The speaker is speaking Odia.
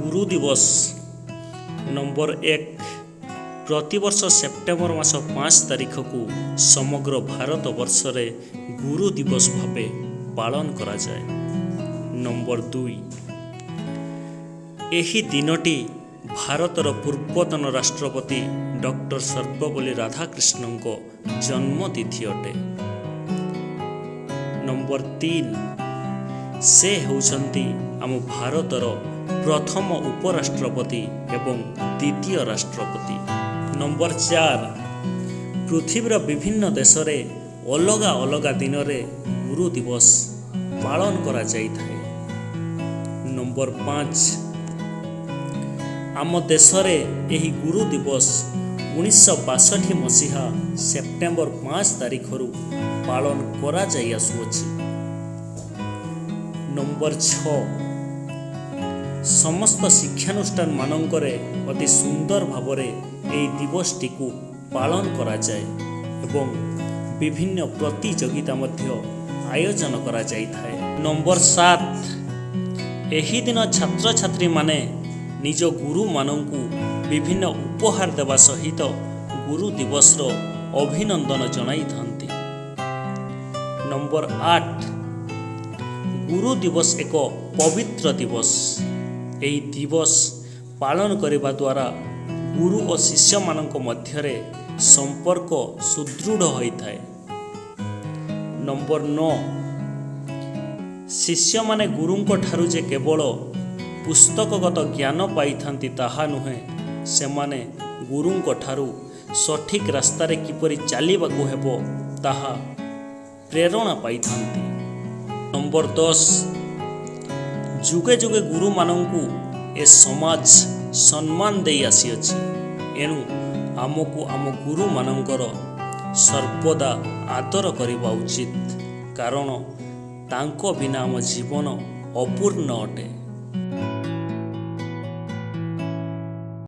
ଗୁରୁ ଦିବସ। ନମ୍ବର 1, ପ୍ରତିବର୍ଷ ସେପ୍ଟେମ୍ବର ମାସ 5 ତାରିଖକୁ ସମଗ୍ର ଭାରତ ବର୍ଷରେ ଗୁରୁ ଦିବସ ଭାବେ ପାଳନ କରାଯାଏ। ନମ୍ବର 2, ଏହି ଦିନଟି ଭାରତର ପୂର୍ବତନ ରାଷ୍ଟ୍ରପତି ଡକ୍ଟର ସର୍ବପଲ୍ଲୀ ରାଧାକୃଷ୍ଣଙ୍କ ଜନ୍ମତିଥି ଅଟେ। ନମ୍ବର 3, ସେ ହେଉଛନ୍ତି ଆମ ଭାରତର ପ୍ରଥମ ଉପରାଷ୍ଟ୍ରପତି ଏବଂ ଦ୍ୱିତୀୟ ରାଷ୍ଟ୍ରପତି। ନମ୍ବର 4, ପୃଥିବୀର ବିଭିନ୍ନ ଦେଶରେ ଅଲଗା ଅଲଗା ଦିନରେ ଗୁରୁ ଦିବସ ପାଳନ କରାଯାଇଥାଏ। ନମ୍ବର 5, ଆମ ଦେଶରେ ଏହି ଗୁରୁ ଦିବସ 1962 ମସିହା ସେପ୍ଟେମ୍ବର 5 ତାରିଖରୁ ପାଳନ କରାଯାଇ ଆସୁଅଛି। ନମ୍ବର 6, ସମସ୍ତ ଶିକ୍ଷାନୁଷ୍ଠାନ ମାନଙ୍କରେ ଅତି ସୁନ୍ଦର ଭାବରେ ଏହି ଦିବସଟିକୁ ପାଳନ କରାଯାଏ ଏବଂ ବିଭିନ୍ନ ପ୍ରତିଯୋଗିତା ମଧ୍ୟ ଆୟୋଜନ କରାଯାଇଥାଏ। ନମ୍ବର 7, ଏହି ଦିନ ଛାତ୍ରଛାତ୍ରୀମାନେ ନିଜ ଗୁରୁମାନଙ୍କୁ ବିଭିନ୍ନ ଉପହାର ଦେବା ସହିତ ଗୁରୁ ଦିବସର ଅଭିନନ୍ଦନ ଜଣାଇଥାନ୍ତି। ନମ୍ବର 8, ଗୁରୁ ଦିବସ ଏକ ପବିତ୍ର ଦିବସ। ଏହି ଦିବସ ପାଳନ କରିବା ଦ୍ୱାରା ଗୁରୁ ଓ ଶିଷ୍ୟମାନଙ୍କ ମଧ୍ୟରେ ସମ୍ପର୍କ ସୁଦୃଢ଼ ହୋଇଥାଏ। ନମ୍ବର 9, ଶିଷ୍ୟମାନେ ଗୁରୁଙ୍କ ଠାରୁ ଯେ କେବଳ ପୁସ୍ତକଗତ ଜ୍ଞାନ ପାଇଥାନ୍ତି ତାହା ନୁହେଁ, ସେମାନେ ଗୁରୁଙ୍କ ଠାରୁ ସଠିକ୍ ରାସ୍ତାରେ କିପରି ଚାଲିବାକୁ ହେବ ତାହା ପ୍ରେରଣା ପାଇଥାନ୍ତି। ନମ୍ବର 10, ଯୁଗେ ଯୁଗେ ଗୁରୁମାନଙ୍କୁ ଏ ସମାଜ ସମ୍ମାନ ଦେଇ ଆସିଅଛି। ଏଣୁ ଆମକୁ ଆମ ଗୁରୁମାନଙ୍କର ସର୍ବଦା ଆଦର କରିବା ଉଚିତ, କାରଣ ତାଙ୍କ ବିନା ଆମ ଜୀବନ ଅପୂର୍ଣ୍ଣ ଅଟେ।